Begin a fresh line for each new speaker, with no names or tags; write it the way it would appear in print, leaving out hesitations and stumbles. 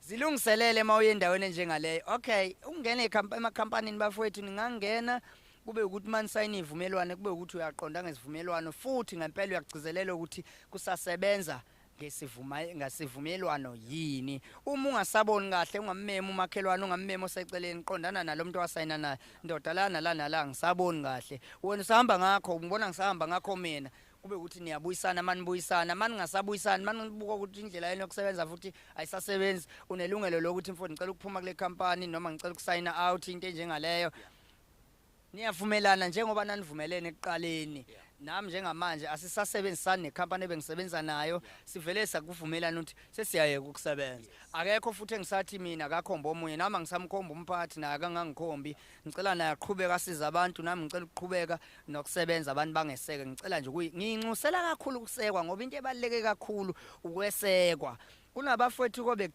Zilungiselele uma uye endaweni enjengaleyo. Okay, ukungena emakhampanini, bafowethu, ningangena kube ukuthi manisayina ivumelwano, kube ukuthi uyaqonda ngesivumelwano futhi ngempela uyagcizelela ukuthi kusasebenza ngesivuma ngasivumelwano yini. Uma ungasaboni kahle, ungammemi umakhelwane, ungammemi oseceleni, qondana nalo muntu owasayina naye: "Ndoda, lana la nala ngisaboni kahle. Wena usahamba ngakho? Ngibona ngisahamba ngakho mina." Kube ukuthi niyabuyisana. Manibuyisana, maningasabuyisani, manibuka ukuthi indlela yenu yokusebenza futhi ayisasebenzi, unelungelo lokuthi, "Mfowethu, ngicela ukuphuma kule company," noma "Ngicela ukusayina out," into enjengaleyo. Niyavumelana njengoba nanivumelene ekuqaleni. Nami njengamanje asisasebenzisani nekhampani ebengisebenza nayo. Sivele sakuvumelana ukuthi sesiyayeka ukusebenza. Akekho futhi engisathi mina akakhomba omunye, nami angisamkhomba umphathi, naye akangangikhombi. Ngicela naye aqhubeke asize abantu, nami ngicela ukuqhubeka nokusebenza, abantu bangeseke. Ngicela nje nginxusela kakhulu ukusekwa, ngoba into ebaluleke kakhulu ukwesekwa. Kunabafowethu kobe